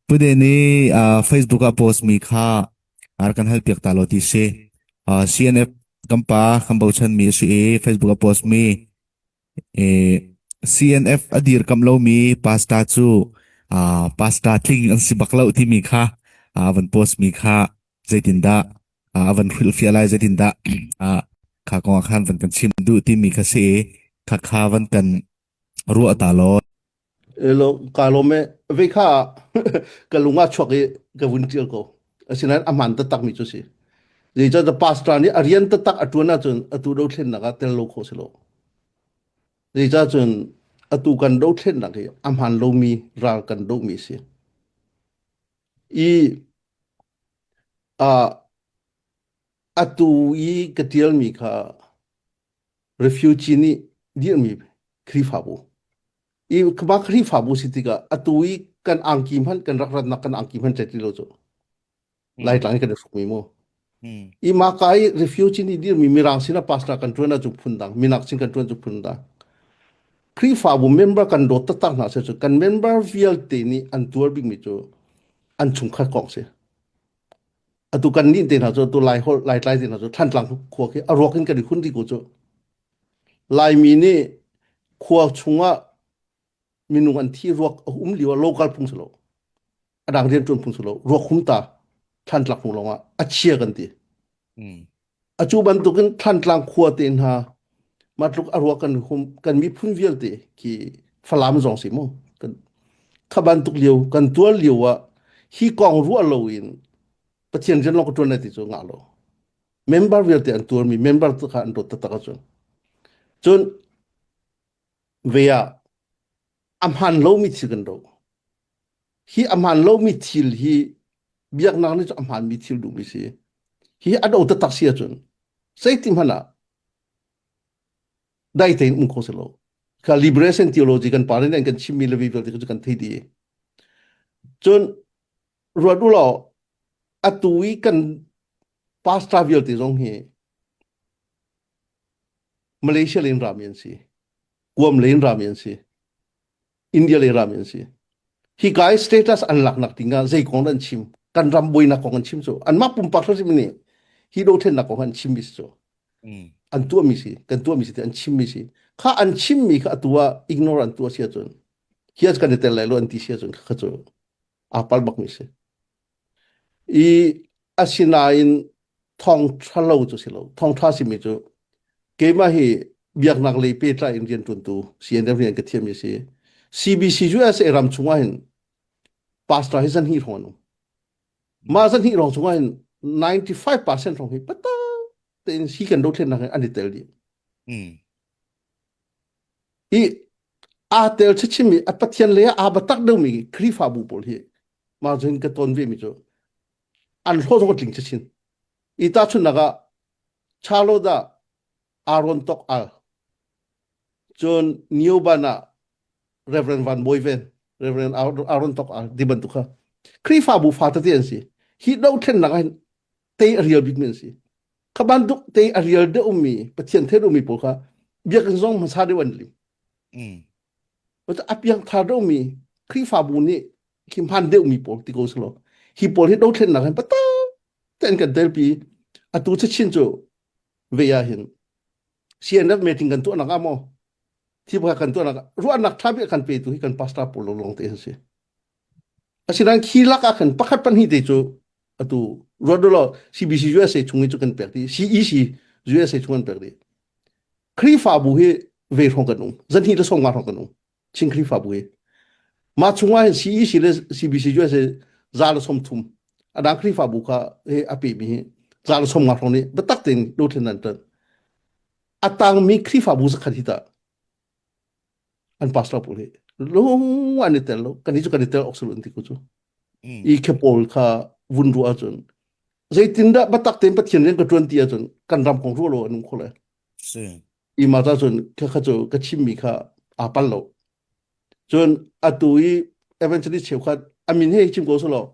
Pude nih uh, Facebook ah post mi kha ar kan hal piak ta lo ti si. Uh, CNF kan pa kan bochan mi a si i Facebook ah post mi eh, CNF a dir kam lo mi pastor cu uh, pastor tling an si bak lo timi kha uh, van post mi kha zeitindah uh, van hrilhfiah lai zeitindah uh, kha kong ah khan van kan chim duh timi kha si i kha kha van kan ruah ta law. Elo ka lawm e ve kha ka lung ah chuak i ka vun ṭial ko. Asinain a hmaan taktak mi cu si. Zeicahtiah pastor nih a rian taktak a ṭuan ahcun atu dothlennak ah tel lo khawh si lo. Zeicahcun atu kan dothlennak hi a hmaan lomi ral kan dohmi a si. I uh, atu i ka ṭialmi kha refugee nih dirhmi Khrihfabu. I mah Khrihfabu si tikah atu i kan angki hmanh kan rak ratnak kan angki hmanh ṭet ti lo cu. Laitlang i kan i hrukmi mu. I mah ka i refugee nih dirhmi Mirang sinah pastor kan ṭuan ahcun phundang, minak sin kan ṭuan cu phundang. Khrihfabu member kan dawt taktak hna seh cu kan member vialte nih an tuar bikmi cu an chungkhat kong si. Atu kan nih te hna cu atu Lai holh Laitlai te hna cu Thantlang khua khi a ruak in kan i khun dih ko cu. Laimi nih khua chungah minung an thi ruak a um lio ah local phung si lo. A dang rianṭuan phung si lo. Ruak hum ta Thantlang phung lawngah a chia kan ti. A cu bantukin Thantlang khua te hna mah tluk a ruak kan hum kan miphun vialte khi Falam zong si mu. Kan kha bantuk lio kan tuar lio ah hi kong ruah loin Pathian rian lawng ka ṭuan lai ti cu ngah lo. Member vialte an tuarmi member tu kha an dawt taktak ahcun. Cun ve ah a hmaan lomi thil kan doh. Hi a hmaan lomi thil hi biaknak nih cun a hmaanmi thil duhmi si. Hi a do taktak si ahcun zeiti hmanh ah dai tein um kho si lo. Kha liberation theology kan pa nih an kan chimmi le vialte cu kan thei dih. Cun ruat u law atu i kan pastor vialte zong hi Malaysia lei in rami an si. Guam lei in rami an si. India lei rami an si. Hi ka i status an laknak ding ah zei kong an chim? Kan ram buainak kong an chim cu. Anmah pumpak hrimhrim nih hi dothlennak kong an chimmi si cu. An tuahmi si, kan tuahmi si ti an chimmi si. Kha an chimmi kha atu ah ignore an tuah si ahcun hi kan i tel lai lo an ti si ahcun kha cu aa palh bakmi si. I asinain thawngṭha lo cu si lo. Thawngṭha simi cu keimah hi biaknak lei pehtlai in rianṭuantu CNF rian ka thiammi si. CBC USA ram chungah hin pastor hi zanhnih hrawng an um. Mah zanhnih hrawng chungah hin 95% hrawng hi patak tein hi kan dothlennak hi an i tel dih. I aa tel chichimi a Pathian lei ah aa batak deuhmi Khrihfabu pawl hi mah cun ka ton vemi cu an hlawh zong a tling chinchin. I tahchunhnak ah Charlotte ah Aaron Tok Al cun Newban ah Reverend Van Bawi Ven Reverend Aaron Tok Al ti bantuk kha Khrihfabu fa tete an si. Hi dothlennak ah hin tei a rial bikmi an si. Kha bantuk tei a rial deuhmi Pathian thei deuhmi pawl kha biakinn zong hmasa deuh an lim. A piangthar deuhmi Khrihfabu nih khi hman deuhmi pawl ti ko selaw hi pawl hi dothlennak hin patak tein kan telpi atu chachin cu ve ah hin CNF meeting kan tuahnak ah maw thibka kan tuahnak ah ruahnak tha bik kan petu hi kan pastor pawl lawng te an si asinain khi lak ah khan pakhat pahnih te cu atu ruat law CBC USA chung i cu kan pek di CEC USA chung kan pek di Khrihfabu hi ve hrawng kan um zanhi le sawm nga hrawng kan um Chin Khrihfabu hi mah chungah hin CEC le CBC USA za le 30 a dang Khrihfabu kha he a pemi hi za le 50 hrawng nih biatak tein dothlen an ṭan a tangmi Khrihfabu zakhat hi tah an pastor pawl hi lung an i tel lo kan hi cu kan i tel awk an ti ko cu i khe pawl kha vun ruah ahcun zeitindah biatak tein Pathian rian ka ṭuan ti ahcun kan ram kong ruah lo an um kho lai i mah ta cun kha kha cu ka chimmi kha aa pal lo cun atu i evangelist cheukhat a min he chim ko selaw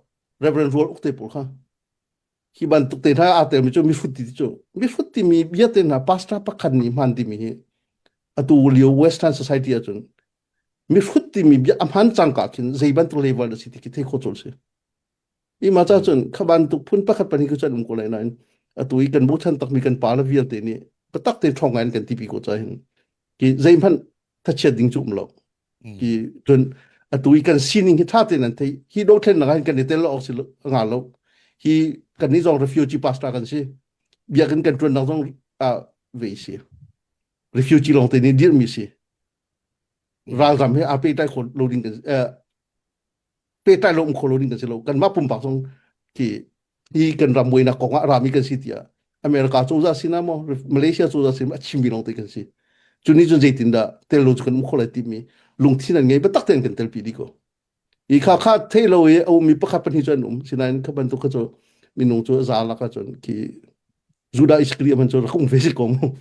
Reverend Rual Uk te pawl kha hi bantuk te hna aa telmi cu mihrut ti cu mihrut timi bia te hna pastor pakhat nih hman timi hi atu lio western society ahcun. Mihrut timi bia a hman cangka khin zei bantuk level na si ti khi thei kho col si. I ma cha cun kha bantuk phun pakhat pahnih ku cun um ko lai nain atu i kan bochan takmi kan pa le vialte nih biatak te ṭhawng ngai in kan tipi ko ca hin ki zeihmanh thachiat ding cu um lo. Ki cun atu i kan sining hi ṭha tein an thei hi dothlennak ah hin kan i tel lo awk si lo nga lo. Hi kan nih zong refugee pastor kan si. Biakinn kan ṭuannak zong ah ve si. Refugee lawng te nih dirhmi si. Ralram he aa pehtlai kho lo ding kan pehtlai lo um kho lo ding kan si lo kanmah pumpak zong khi hi kan ram buainak kong ah rami kan si tiah America cozah sinah maw Malaysia cozah sinah a chimmi lawng te kan si cu nih cun zeitindah tel lo cu kan um kho lai timi lungthin an ngei biatak tein kan telpi dih ko i kha kha thei lo i a ummi pakhat pahnih cu an um sinain kha bantuk kha cu minung cu za lak ahcun khi Judah Iscariot man cu rak um ve si ko mu.